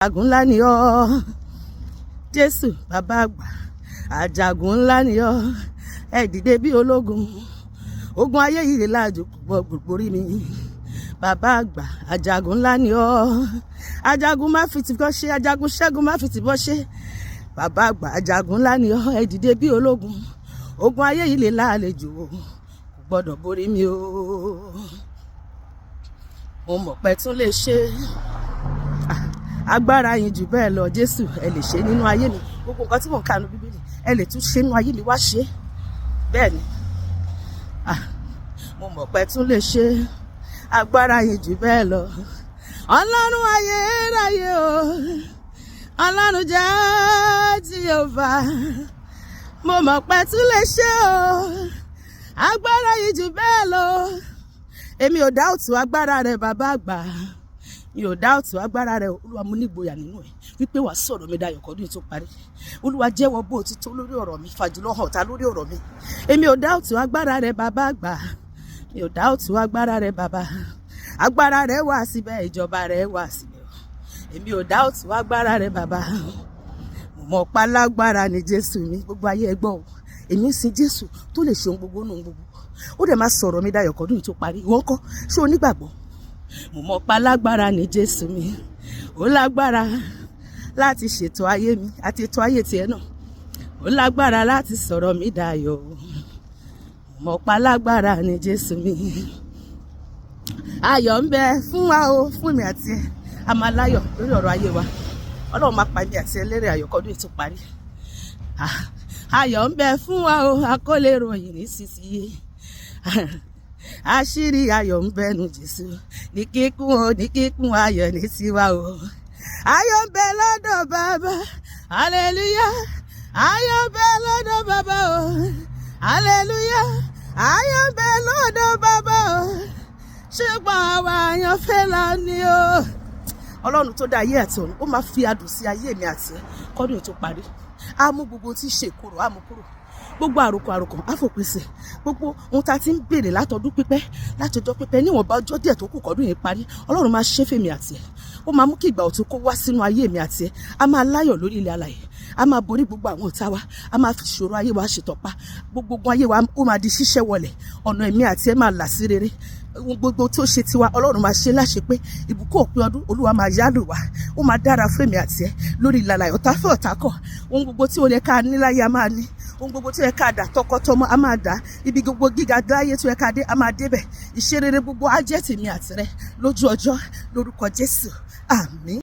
Ajagun ńlá ni ọ́, Jésù bàbá àgbà. Ajagun ńlá ni ọ́, ẹ dìde bí ológun. Ogun ayé yìí láàjò gbọ́ gbogbo rí mi. Bàbá àgbà, ajagun ńlá ni ọ́. Ajagun má fi tìbọn ṣe, ajagun ṣẹ́gun má fi tìbọn ṣe. Bàbá àgbà, ajagun ńlá ni ọ́, ẹ dìde bí ológun. Ogun ayé yìí lè láàlejò, kò gbọ́dọ̀ borí mi o. Mo mọ̀ pé tún lè ṣe agbára yín jù bẹ́ẹ̀ lọ. Jésù, ẹ lè ṣe nínú ayé mi gbogbo nǹkan tí mò ń kà nínú Bíbélì. Ẹ lè tún ṣe nínú ayé mi, wá ṣe bẹ́ẹ̀ ni. Mo mọ̀ pé tún lè ṣe agbára yín jù bẹ́ẹ̀ lọ. Ọlọ́run ayérayé o, Ọlọ́run jẹ́ Jèhófà, mo mọ̀ pé tún lè ṣe o, agbára yín jù bẹ́ẹ̀ lọ. Èmi ò doubt agbára rẹ, bàbá àgbà. Mi ò doubt agbára rẹ, Olúwa. Mo nígboyà nínú ẹ wípé wàá sọ̀rọ̀ mi dayọ̀ kọ́dún tó parí. Olúwa, jẹ́wọ́ bó ti tó lórí ọ̀rọ̀ mi, fàjùlọ hàn ta lórí ọ̀rọ̀ mi. Èmi ò doubt agbára rẹ, bàbá àgbà. Mi ò doubt agbára rẹ, bàbá. Agbára rẹ wà síbẹ̀, ìjọba rẹ wà síbẹ̀. Èmi ò doubt agbára rẹ, bàbá. Mo mọ̀ pa lágbára ni Jésù mi. Gbogbo ayé ẹ gbọ́ o, èmi ń sin Jésù tó lè ṣe ohun gbogbo nù gbogbo. Ó dẹ̀ máa sọ̀rọ̀ mi dayọ̀ kọ́dún tó parí. Ìwọ ńkọ́? Ṣé o nígbàgbọ́? Mo mọ̀ pa lágbára ní Jésù mi. Ó lágbára láti ṣètò ayé mi àti ètò ayé tiẹ̀ náà. Ó lágbára láti sọ̀rọ̀ mi dayọ̀. Mo mọ̀ pa lágbára ní Jésù mi. Ayọ̀ ń bẹ fún wa o, fún mi àti ẹ. A máa láyọ̀ lórí ọ̀rọ̀ ayé wa. Ọlọ́run máa pa mi àti ẹ lérè ayọ̀ kọ́dún tó parí. Ayọ̀ ń bẹ fún wa o, akólé ròyìn nísinsìnyí. Àṣírí ayọ̀ ń bẹnu Jésù ní kíkún o, ní kíkún ayọ̀ ní tiwa o. Ayọ̀ ń bẹ lọ́dọ̀ bàbá, hallelujah. Ayọ̀ ń bẹ lọ́dọ̀ bàbá o, hallelujah. Ayọ̀ ń bẹ lọ́dọ̀ bàbá o, ṣùgbọ́n àwa àyànfẹ́ la ní o. Ọlọ́run tó dá ayé àti ọ̀run, ó máa fi adùn sí ayé mi àti ẹ kọ́dún tó parí. Á mú gbogbo tí ń ṣe ìkorò, á mú kúrò. Gbogbo àròkọ àròkàn á fòpin sí. Gbogbo ohun tá a ti ń béèrè látọdún pípẹ́, látọjọ́ pípẹ́, níwọ̀nba ọjọ́ díẹ̀ tó kù kọ́dún yẹn parí, Ọlọ́run máa ṣe fèmí àti ẹ̀. Ó máa mú kí ìgbà ọ̀tun kó wá sínú ayé mi àti ẹ̀. A máa láyọ̀ lórí ilẹ̀ alàyè, a máa borí gbogbo àwọn ọ̀tá wa, a máa fi ìṣòro ayé wa ṣètọ́pa. Gbogbo ogun ayé wa, ó máa di ṣíṣẹ́ wọlẹ̀. Ọ̀nà ẹ̀mí àti ẹ̀ máa là sí rere. Ohun gbogbo tó ṣe tiwa, Ọlọ́run máa ṣe láṣẹ pé ìbùkún òpin ọdún, Olúwa máa yálò wá. Ó máa dára fún èmi àti ẹ lórí ìlànà. Ọ̀tá fẹ́, ọ̀tá kọ̀, ohun gbogbo tí ó yẹ ká ní láyé, a máa ní. Ohun gbogbo tí ó yẹ ká dà tọkọtọmọ, a máa dà. Ibi gbogbo gíga láyé tó yẹ ká dé, a máa débẹ̀. Ìṣerere gbogbo á jẹ́ tèmi àti rẹ lójú ọjọ́, lórúkọ Jésù. Àmín.